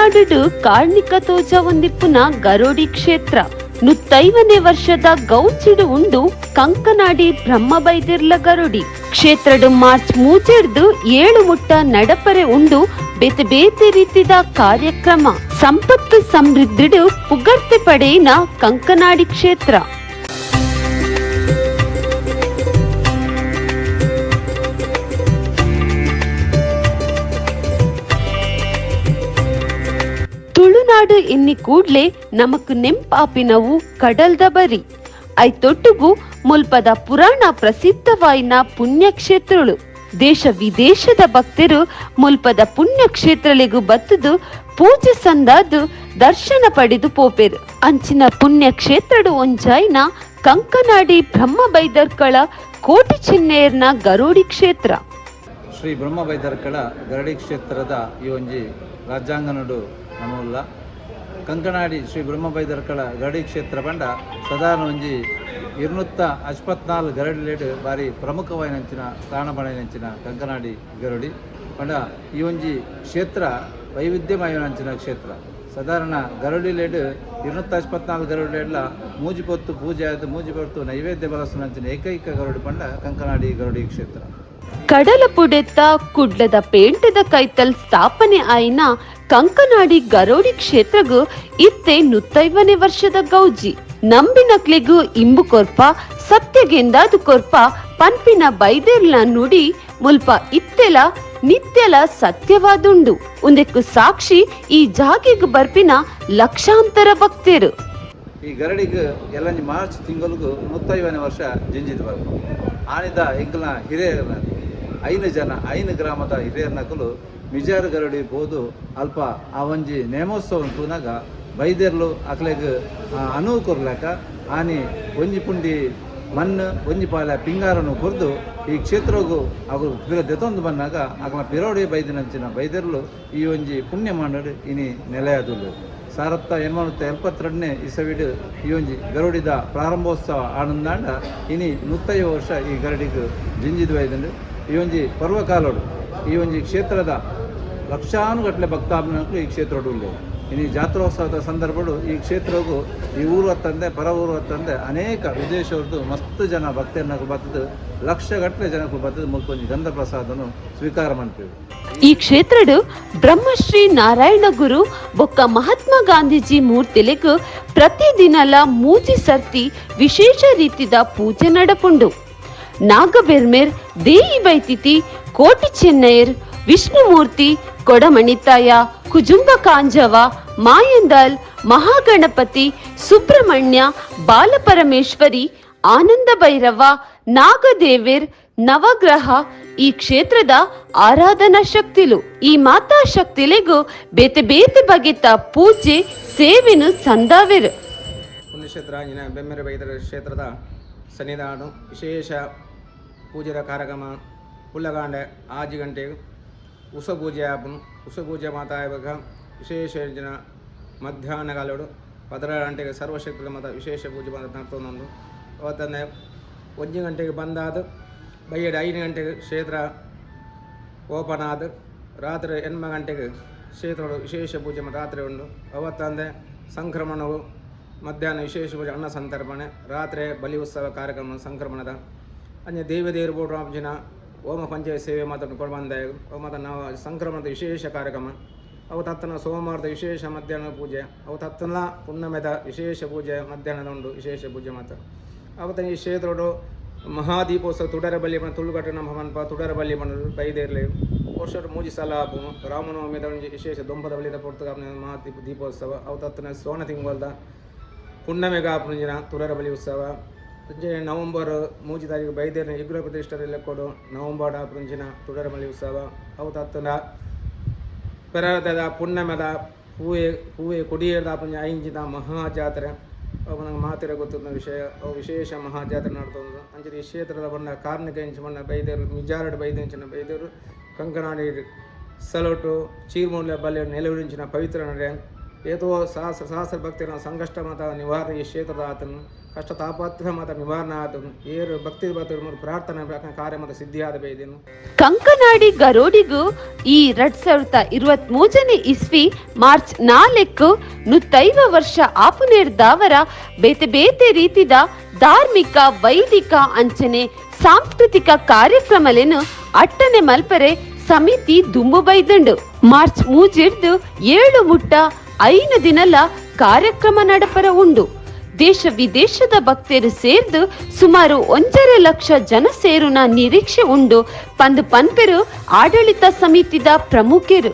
ತುಳುನಾಡು ಕಾರ್ಣಿಕ ತೋಜವೊಂದಿಪ್ಪುನ ಗರೋಡಿ ಕ್ಷೇತ್ರ. 150ನೇ ವರ್ಷದ ಗೌಚಿಡು ಉಂಡು ಕಂಕನಾಡಿ ಬ್ರಹ್ಮಬೈದಿರ್ಲ ಗರುಡಿ ಕ್ಷೇತ್ರಡು. ಮಾರ್ಚ್ 3ರ್ದು 7 ಮುಟ್ಟ ನಡಪರೆ ಉಂಡು ಬೇತೆ ಬೇತೆ ರೀತಿದ ಕಾರ್ಯಕ್ರಮ. ಸಂಪತ್ತು ಸಮೃದ್ಧಿಡು ಪುಗರ್ತೆ ಪಡೆಯಿನ ಕಂಕನಾಡಿ ಕ್ಷೇತ್ರ. ತುಳುನಾಡು ಎನ್ನಿ ಕೂಡ್ಲೆ ನಮಕ್ ನೆಂಪಾಪಿನವು ಕಡಲ್ದ ಬರಿ, ಐತೊಟ್ಟುಗು ಮುಲ್ಪದ ಪುರಾಣ ಪ್ರಸಿದ್ಧವಾಯಿನ ಪುಣ್ಯಕ್ಷೇತ್ರಳು. ದೇಶ ವಿದೇಶದ ಭಕ್ತರು ಮುಲ್ಪದ ಪುಣ್ಯಕ್ಷೇತ್ರಲಿಗೂ ಬತ್ತದು ಪೂಜೆ ಸಂದಾದು ದರ್ಶನ ಪಡೆದು ಪೋಪೆರು. ಅಂಚಿನ ಪುಣ್ಯಕ್ಷೇತ್ರಡು ಒಂಜಾಯಿನ ಕಂಕನಾಡಿ ಬ್ರಹ್ಮ ಬೈದರ್ಕಳ ಕೋಟಿ ಚಿನ್ನೇರ್ನ ಗರೋಡಿ ಕ್ಷೇತ್ರ. ಶ್ರೀ ಬ್ರಹ್ಮ ಬೈದರ್ಕಳ ಗರಡಿ ಕ್ಷೇತ್ರದ ಈ ಒಂಜಿ ರಾಜ್ಯಾಂಗನಡು ನಮವುಲ್ಲ. ಕಂಕನಾಡಿ ಶ್ರೀ ಬ್ರಹ್ಮ ಬೈದರ್ಕಳ ಗರಡಿ ಕ್ಷೇತ್ರ ಪಂಡ ಸಾಧಾರಣ ಒಂಜಿ 264 ಗರಡಿಲೇಡ್ ಬಾರಿ ಪ್ರಮುಖವಾಯಿನಂಚಿನ ಸ್ಥಾನ ಪಡೆಯಿನಂಚಿನ ಕಂಕನಾಡಿ ಗರಡಿ ಪಂಡ ಈ ಒಂಜಿ ಕ್ಷೇತ್ರ ವೈವಿಧ್ಯಮಯನಂಚಿನ ಕ್ಷೇತ್ರ. ಸಾಧಾರಣ ಗರಡಿಲೇಡ್ 264 ಗರಡಿಲೇಡ್ಲ ಮೂಜಿ ಪೊತ್ತು ಪೂಜೆ ಆದ್ ಮೂಜಿ ಪೊತ್ತು ನೈವೇದ್ಯ ಬಲಸುನಂಚಿನ ಏಕೈಕ ಗರುಡಿ ಪಂಡ ಕಂಕನಾಡಿ ಗರುಡಿ ಕ್ಷೇತ್ರ. ಕಡಲ ಪುಡೆತ್ತ ಕುಡ್ಲದ ಪೇಂಟೆದ ಕೈತಲ್ ಸ್ಥಾಪನೆ ಆಯಿನ ಕಂಕನಾಡಿ ಗರೋಡಿ ಕ್ಷೇತ್ರಗು ಇತ್ತೆ 150ನೇ ವರ್ಷದ ಗೌಜಿ. ನಂಬಿನಕ್ಲೆಗು ಇಂಬು ಕೊರ್ಪ, ಸತ್ಯಗೆಂದಾದು ಕೊರ್ಪ ಪನ್ಪಿನ ಬೈದೆರ್ಲ ನುಡಿ ಮುಲ್ಪ ಇತ್ತೆಲ ನಿತ್ಯಲ ಸತ್ಯವಾದುಂಡು. ಉಂದೆಕ್ಕು ಸಾಕ್ಷಿ ಈ ಜಾಗೆಗ್ ಬರ್ಪಿನ ಲಕ್ಷಾಂತರ ಭಕ್ತರು. ಈ ಗರಡಿಗ್ ಎಲ್ಲಂಜಿ ಮಾರ್ಚ್ ತಿಂಗಳಿಗೆ 150ನೇ ವರ್ಷ ಜಿಂಜಿದ್ ಬರ್ಪ. ಆನಿದ ಎಂಕಲ್ನ ಹಿರಿಯರ್ನ ಐನು ಜನ, ಐನು ಗ್ರಾಮದ ಹಿರಿಯರ್ನಕುಲು ಮಿಜಾರು ಗರಡಿ ಪೋದು ಅಲ್ಪ ಆ ಒಂಜಿ ನೇಮೋತ್ಸವ ತೂನಾಗ ಬೈದೆರ್ಲು ಅಕ್ಲೆಗ್ ಅನುವು ಕೊರ್ಲಕ ಆನಿ ಒಂಜಿ ಪುಂಡಿ ಮಣ್ಣು, ಒಂಜಿ ಪಾಲ ಪಿಂಗಾರನು ಕೊರ್ದು ಈ ಕ್ಷೇತ್ರಗು ಅಗುಲು ಪಿರ ದೆತೊಂದು ಬನ್ನಾಗ ಅಕಲ್ನ ಪಿರೋಡಿ ಬೈದಿನಂಚಿನ ಬೈದೆರ್ಲು ಈ ಒಂಜಿ ಪುಣ್ಯ ಮಾಡಡ್ ಇನಿ ನೆಲೆಯಾದುಲ್ಲೆರ್. 1872ನೇ ಇಸವಿಡ್ ಈ ಒಂಜಿ ಗರುಡಿದ ಪ್ರಾರಂಭೋತ್ಸವ ಆನಂದಾಂಡ ಇನಿ 150 ವರ್ಷ ಈ ಗರಡಿಗ್ ಜಿಂಜಿದ್ ಬೈದುಂಡು. ಈ ಒಂಜಿ ಪರ್ವಕಾಲೋಡು ಈ ಒಂಜಿ ಕ್ಷೇತ್ರದ ಲಕ್ಷಾನುಗಟ್ಟಲೆ ಭಕ್ತಾಭಿಮಾನಿಗಳು ಈ ಕ್ಷೇತ್ರಡು ಉಲ್ಲೆರ್. ಇನಿ ಜಾತ್ರೋತ್ಸವದ ಸಂದರ್ಭಡು ಈ ಕ್ಷೇತ್ರಗು ಈ ಊರು ಅತ್ತಂದೆ ಪರ ಊರು ಅತ್ತಂದೆ ಅನೇಕ ವಿದೇಶವ್ರದ್ದು ಮಸ್ತ್ ಜನ ಭಕ್ತರನ್ನಕುಲು ಬತ್ತದು, ಲಕ್ಷಗಟ್ಟಲೆ ಜನಕ್ಕೂ ಬತ್ತದು ಮುಲ್ಪ ಒಂಜಿ ಗಂಧ ಪ್ರಸಾದನು ಸ್ವೀಕಾರ ಮನ್ಪೆರ್. ಈ ಕ್ಷೇತ್ರಡು ಬ್ರಹ್ಮಶ್ರೀ ನಾರಾಯಣ ಗುರು ಬೊಕ್ಕ ಮಹಾತ್ಮ ಗಾಂಧೀಜಿ ಮೂರ್ತಿಲೆಗ್ ಪ್ರತಿದಿನಲ ಮೂಜಿ ಸರ್ತಿ ವಿಶೇಷ ರೀತಿದ ಪೂಜೆ ನಡಪುಂಡು. ನಾಗಬೆರ್ಮೆರ್, ದೇಯಿ ಬೈತಿತಿ, ಕೋಟಿ ಚೆನ್ನಯರ್, ವಿಷ್ಣುಮೂರ್ತಿ, ಕೊಡಮಣಿತಾಯ, ಕುಜುಂಬ ಕಾಂಜವ, ಮಾಯಂದಾಲ್, ಮಹಾಗಣಪತಿ, ಸುಬ್ರಹ್ಮಣ್ಯ, ಬಾಲಪರಮೇಶ್ವರಿ, ಆನಂದ ಭೈರವ, ನಾಗದೇವಿರ್, ನವಗ್ರಹ ಈ ಕ್ಷೇತ್ರದ ಆರಾಧನಾ ಶಕ್ತಿಲು. ಈ ಮಾತಾ ಶಕ್ತಿಲೆಗು ಬೇತೆ ಬೇತೆ ಬಗೆತ ಪೂಜೆ ಸೇವೆನು ಸಂದಾವೆರು. ಪುಣ್ಯಕ್ಷೇತ್ರ ಆಂಜಿನ ಬೆಮ್ಮೆರೆ ಬೈದರ ಕ್ಷೇತ್ರದ ಸನ್ನಿಧಾನ. ವಿಶೇಷ ಪೂಜೆದ ಕಾರ್ಯಕ್ರಮ ಪುಲ್ಲಗಾಂಡೆ 6 ಗಂಟೆಗೆ ಉಸ ಪೂಜೆ ಆಪುನು. ಉಸ ಪೂಜೆ ಮಾತ ಆಯ್ಬಕ ವಿಶೇಷ ಜನ ಮಧ್ಯಾಹ್ನ ಕಾಲೋಡು 12 ಗಂಟೆಗೆ ಸರ್ವಶಕ್ತಿ ಮಾತ ವಿಶೇಷ ಪೂಜೆ ಮಾತ ನಡ್ತೊಂದುಂಡು. ಅವತ್ತಂದೆ 1 ಗಂಟೆಗೆ ಬಂದಾದ ಬಯ್ಯಡ್ 5 ಗಂಟೆಗೆ ಕ್ಷೇತ್ರ ಓಪನ್ ಆದ ರಾತ್ರಿ 8 ಗಂಟೆಗೆ ಕ್ಷೇತ್ರದ ವಿಶೇಷ ಪೂಜೆ ಮಾತ ರಾತ್ರಿ ಉಂಡು. ಅವತ್ತಂದೆ ಸಂಕ್ರಮಣವು ಮಧ್ಯಾಹ್ನ ವಿಶೇಷ ಪೂಜೆ, ಅನ್ನ ಸಂತರ್ಪಣೆ, ರಾತ್ರಿ ಬಲಿ ಉತ್ಸವ ಕಾರ್ಯಕ್ರಮ ಸಂಕ್ರಮಣದ. ಅಂಚೆ ದೇವಿ ದೇವರು ಬೋಡು ಹೋಮ ಪಂಚ ಸೇವೆ ಮಾತ ಕೊಡ್ಬಂದ ಅವು ಮಾತ ನಾವು ಸಂಕ್ರಮಣದ ವಿಶೇಷ ಕಾರ್ಯಕ್ರಮ. ಅವು ತತ್ತನ ಸೋಮವಾರದ ವಿಶೇಷ ಮಧ್ಯಾಹ್ನ ಪೂಜೆ, ಅವು ತತ್ತನ ಪುಣ್ಣಮೆದ ವಿಶೇಷ ಪೂಜೆ ಮಧ್ಯಾಹ್ನದ ಉಂಡು ವಿಶೇಷ ಪೂಜೆ ಮಾತ. ಅವತ್ತ ಈ ಕ್ಷೇತ್ರಡು ಮಹಾದೀಪೋತ್ಸವ ತುಡರ ಬಲಿ ತುಳುಕಟ್ಟು ನಮ್ಮ ಮನ್ಪ ತುಡರ ಬಲಿ ಮಣ್ಣು ಬೈದೇರ್ಲೆ ವರ್ಷ ಮೂಜಿ ಸಲ ಆಪುನು. ರಾಮನವಮಿದ ಒಂಜಿ ವಿಶೇಷ ದೊಂಪದ ಬಲಿದ ಪೊರ್ತುಗ ಮಹಾದೀಪ ದೀಪೋತ್ಸವ. ಅವು ತತ್ತನ ಸೋಣ ತಿಂಗೊಲ್ದ ಪುಣ್ಣಮೆಗ ಆಪುನ ತುಡರ ಬಲಿ ಉತ್ಸವ. ಅಂಚೆ ನವಂಬರ್ 3 ತಾರೀಕು ಬೈದೇರಿನ ವಿಗ್ರಹ ಪ್ರತಿಷ್ಠೆ ಕೊಡು ನವಂಬರ್ ಆಪುಂಚಿನ ತುಡರ ಬಲಿ ಉತ್ಸವ. ಅವು ತತ್ತನ ಪೆರದದ ಪುಣ್ಣಮೆದ ಹೂವೆ ಹೂವೆ ಕೊಡಿಯೇರ್ದ ಆಪುಂಜ ಐಂಚಿನ ಮಹಾ ಜಾತ್ರೆ. ಅವು ನಂಗೆ ಮಾತಿರ ಗೊತ್ತಿದ್ದ ವಿಷಯ. ಅವು ವಿಶೇಷ ಮಹಾ ಜಾತ್ರೆ ನಡ್ತೊಂದು. ಅಂಚನೆ ಈ ಕ್ಷೇತ್ರದ ಬಣ್ಣ ಕಾರ್ಣಿಕ ಇಂಚ ಬಣ್ಣ ಬೈದೇರು ಮಿಜಾರಡ್ ಬೈದಿಂಚಿನ ಬೈದೇರು ಕಂಕನಾಡಿ ಸಲೋಟು ಚೀರ್ಮೂಲ ಬಲ್ಲೆ ನೆಲವಿಂಚಿನ ಪವಿತ್ರ ನಡೆ. ಏತೋ ಸಹಸ್ರ ಸಹಸ್ರ ಭಕ್ತಿನ ಸಂಕಷ್ಟ ಮಾತ ನಿವಾರಣೆ ಈ ಕ್ಷೇತ್ರದ ಆತನು ಕಷ್ಟ ತಾಪತ್ರ ಮಾತ ನಿವಾರಣೆ ಆತನು ಏರು ಭಕ್ತಿ ಭಕ್ತರು ಪ್ರಾರ್ಥನೆ ಕಾರ್ಯ ಮಾತ ಸಿದ್ಧಿಯಾದ ಬೇದೇನು. ಕಂಕನಾಡಿ ಗರೋಡಿಗು ಈ 2023ನೇ ಇಸ್ವಿ ಮಾರ್ಚ್ 4 150 ವರ್ಷ ಆಪುನೇರ್ದಾವರ ಬೇತೆ ಬೇತೆ ರೀತಿದ ಧಾರ್ಮಿಕ, ವೈದಿಕ ಅಂಚನೆ ಸಾಂಸ್ಕೃತಿಕ ಕಾರ್ಯಕ್ರಮಲೇನು ಅಟ್ಟನೆ ಮಲ್ಪರೆ ಸಮಿತಿ ದುಂಬು ಬೈದಂಡು. ಮಾರ್ಚ್ 3ರ್ದು 7 ಮುಟ್ಟ 5 ದಿನಲ ಕಾರ್ಯಕ್ರಮ ನಡಪರ ಉಂಡು. ದೇಶ ವಿದೇಶದ ಭಕ್ತರು ಸೇರ್ದು ಸುಮಾರು 1.5 ಲಕ್ಷ ಜನ ಸೇರುನ ನಿರೀಕ್ಷೆ ಉಂಡು ಪಂದು ಪನ್ಪೆರು ಆಡಳಿತ ಸಮಿತಿದ ಪ್ರಮುಖರು.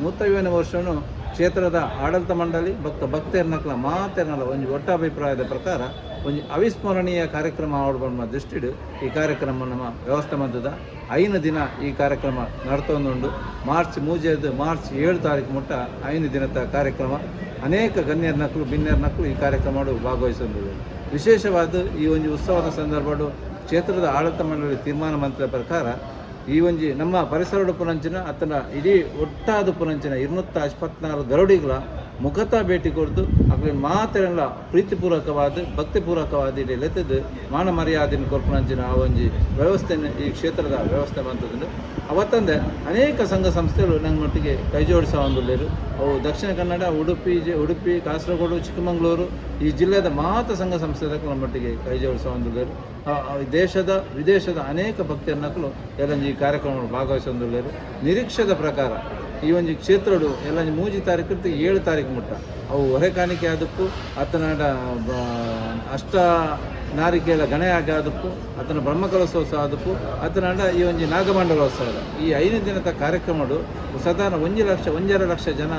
150ನೇ ವರ್ಷನು ಕ್ಷೇತ್ರದ ಆಡಳಿತ ಮಂಡಳಿ ಭಕ್ತರ್ನಕ್ಲ ಮಾತೆರ್ನಲ ಒಂಜಿ ಒಟ್ಟ ಅಭಿಪ್ರಾಯದ ಪ್ರಕಾರ ಒಂಜಿ ಅವಿಸ್ಮರಣೀಯ ಕಾರ್ಯಕ್ರಮ ಆವಡ್ ದೃಷ್ಟಿಡ್ ಈ ಕಾರ್ಯಕ್ರಮ ನಮ್ಮ ವ್ಯವಸ್ಥೆ ಮದ್ದದ. 5 ದಿನ ಈ ಕಾರ್ಯಕ್ರಮ ನಡ್ತೊಂದುಂಡು. ಮಾರ್ಚ್ 3 ಮಾರ್ಚ್ 7 ತಾರೀಕು ಮುಟ್ಟ 5 ದಿನದ ಕಾರ್ಯಕ್ರಮ. ಅನೇಕ ಗಣ್ಯರ್ನಕ್ಲು, ಬಿನ್ನೆರ್ನಕ್ಲು ಈ ಕಾರ್ಯಕ್ರಮ ಭಾಗವಹಿಸೊಂದು. ವಿಶೇಷವಾದ ಈ ಒಂದು ಉತ್ಸವದ ಸಂದರ್ಭಡು ಕ್ಷೇತ್ರದ ಆಡಳಿತ ಮಂಡಳಿ ತೀರ್ಮಾನ ಮಂತ್ರಿಯ ಪ್ರಕಾರ ಈ ಒಂಜಿ ನಮ್ಮ ಪರಿಸರದ ಪುನಂಚಿನ ಅತನ ಇಡೀ ಒಟ್ಟಾದ ಪುನಂಚಿನ 224 ಗರುಡಿಗಳ ಮುಖತ ಭೇಟಿ ಕೊಡ್ದು ಅಕ್ಲೆನ ಮಾತೆರೆಲ್ಲ ಪ್ರೀತಿಪೂರ್ವಕವಾದ, ಭಕ್ತಿಪೂರ್ವಕವಾದ ಇಡೀ ಲೆತ್ತದು ಮಾನ ಮರ್ಯಾದೆನ್ ಕೊರ್ಪುನಂಚಿನ ಆ ಒಂಜಿ ವ್ಯವಸ್ಥೆನ ಈ ಕ್ಷೇತ್ರದ ವ್ಯವಸ್ಥೆ ಬಂತದ್ದು. ಅವತ್ತಂದೆ ಅನೇಕ ಸಂಘ ಸಂಸ್ಥೆಗಳು ನಮ್ಮೊಟ್ಟಿಗೆ ಕೈ ಜೋಡಿಸುವಂದುಲ್ಲೆರ್. ಅವು ದಕ್ಷಿಣ ಕನ್ನಡ, ಉಡುಪಿ, ಉಡುಪಿ, ಕಾಸರಗೋಡು, ಚಿಕ್ಕಮಗಳೂರು ಈ ಜಿಲ್ಲೆದ ಮಾತ ಸಂಘ ಸಂಸ್ಥೆದಕ್ಕೂ ನಮ್ಮೊಟ್ಟಿಗೆ ಕೈ ಜೋಡಿಸುವಂದುಲ್ಲೆರ್. ದೇಶದ ವಿದೇಶದ ಅನೇಕ ಭಕ್ತರ್ನಕುಲು ಎಲ್ಲಂಜಿ ಈ ಕಾರ್ಯಕ್ರಮ ಭಾಗವಹಿಸೊಂದುಲ್ಲೆರ್. ನಿರೀಕ್ಷೆದ ಪ್ರಕಾರ ಈ ಒಂಜಿ ಕ್ಷೇತ್ರಡು ಎಲ್ಲಂಜಿ 3 ತಾರೀಕು 7 ತಾರೀಕು ಮುಟ್ಟ ಅವು ಹೊರೆ ಕಾಣಿಕೆ ಆದಪ್ಪು, ಅತನಾಡ ಅಷ್ಟ ನಾರಿಕೇಳ ಗಣಯಾಗ ಆದಪ್ಪು, ಅತನ ಬ್ರಹ್ಮಕಲಶೋತ್ಸವ ಆದಪ್ಪು, ಅತನಾಡ ಈ ಒಂಜಿ ನಾಗಮಂಡಲೋತ್ಸವ, ಈ 5 ದಿನದ ಕಾರ್ಯಕ್ರಮಡು ಸಾಧಾರಣ 1 ಲಕ್ಷ, 1.5 ಲಕ್ಷ ಜನ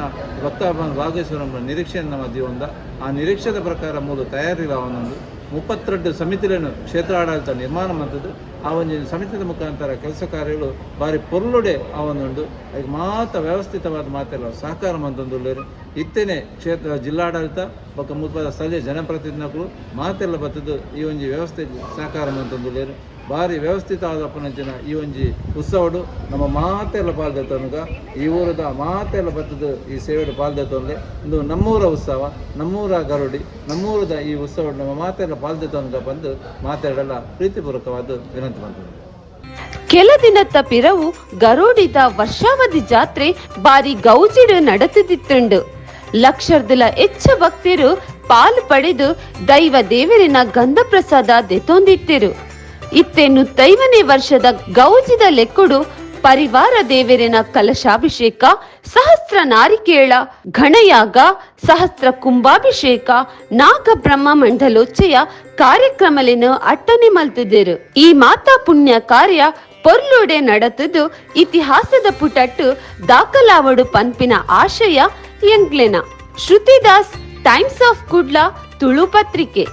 ಭಕ್ತ ಭಾಗವಹಿಸುವ ನಮ್ಮ ನಿರೀಕ್ಷೆಯನ್ನು ನಮ್ಮ ದೀವೊಂದ. ಆ ನಿರೀಕ್ಷೆದ ಪ್ರಕಾರ ಮೂಲ ತಯಾರಿಲ್ಲ. ಒಂದೊಂದು 32 ಸಮಿತಿಗಳನ್ನು ಕ್ಷೇತ್ರ ಆಡಳಿತ ನಿರ್ಮಾಣ ಮಾಡ್ತದ್ದು. ಆ ಒಂದು ಸಮಿತಿದ ಮುಖಾಂತರ ಕೆಲಸ ಕಾರ್ಯಗಳು ಬಾರಿ ಪೊರ್ಲುಡೆ ಆ ಒಂದುಂಡು. ಅದಕ್ಕೆ ಮಾತ ವ್ಯವಸ್ಥಿತವಾದ ಮಾತೆಲ್ಲ ಸಹಕಾರ ಮಂತೊಂದುಲ್ಲೆರ್. ಇತ್ತೇನೆ ಕ್ಷೇತ್ರ ಜಿಲ್ಲಾಡಳಿತ ಬೊಕ್ಕ ಮುಲ್ಪ ಸ್ಥಳೀಯ ಜನಪ್ರತಿನಿಧಿಗಳು ಮಾತೆಲ್ಲ ಬತ್ತದು ಈ ಒಂಜಿ ವ್ಯವಸ್ಥೆ ಸಹಕಾರ ಮಂತೊಂದುಲ್ಲೆರ್. ಬಾರಿ ವ್ಯವಸ್ಥಿತ ಆದ ಪುನಂಚಿನ ಈ ಒಂಜಿ ಉತ್ಸವಡು ನಮ್ಮ ಮಾತೆಲ್ಲ ಪಾಲ್ದೆತ್ತೊನುಗ. ಈ ಊರದ ಮಾತೆಲ್ಲ ಬತ್ತದು ಈ ಸೇವೆಡು ಪಾಲ್ದೆತ್ತೊಂದೆ. ಇಂದು ನಮ್ಮೂರ ಉತ್ಸವ, ನಮ್ಮೂರ ಗರುಡಿ, ನಮ್ಮೂರದ ಈ ಉತ್ಸವ ನಮ್ಮ ಮಾತೆಲ್ಲ ಪಾಲ್ದೆತ್ತೊನುಗ ಬಂದು ಮಾತಾಡಲ್ಲ ಪ್ರೀತಿಪೂರ್ವಕವಾದ ವಿನಂತಿ ಮಾಡ್ತದೆ. ಕೆಲ ದಿನತ್ತ ಪಿರವು ಗರೋಡಿದ ವರ್ಷಾವಧಿ ಜಾತ್ರೆ ಬಾರಿ ಗೌಜಿಡು ನಡೆತಿದ್ದಿತ್ತುಂಡು. ಲಕ್ಷರ್ದಲ ಹೆಚ್ಚ ಭಕ್ತರು ಪಾಲು ಪಡೆದು ದೈವ ದೇವರಿನ ಗಂಧ ಪ್ರಸಾದ ದೆತೊಂದಿತ್ತಿರು. ಇತ್ತೆ 150ನೇ ವರ್ಷದ ಗೌಜಿದ ಲೆಕ್ಕುಡು ಪರಿವಾರ ದೇವರಿನ ಕಲಶಾಭಿಷೇಕ, ಸಹಸ್ರ ನಾರಿಕೇಳ ಘಣಯಾಗ, ಸಹಸ್ರ ಕುಂಭಾಭಿಷೇಕ, ನಾಗಬ್ರಹ್ಮ ಮಂಡಲೋಚ್ಚಯ ಕಾರ್ಯಕ್ರಮಲೇನು ಅಟ್ಟನೆ ಮಲ್ತಿದ್ದರು. ಈ ಮಾತಾ ಪುಣ್ಯ ಕಾರ್ಯ ಪೊರ್ಲುಡೆ ನಡತದು ಇತಿಹಾಸದ ಪುಟಟ್ಟು ದಾಖಲಾವಡು ಪನ್ಪಿನ ಆಶಯ ಎಂಗ್ಲೆನ. ಶ್ರುತಿದಾಸ್, ಟೈಮ್ಸ್ ಆಫ್ ಕುಡ್ಲ ತುಳು ಪತ್ರಿಕೆ.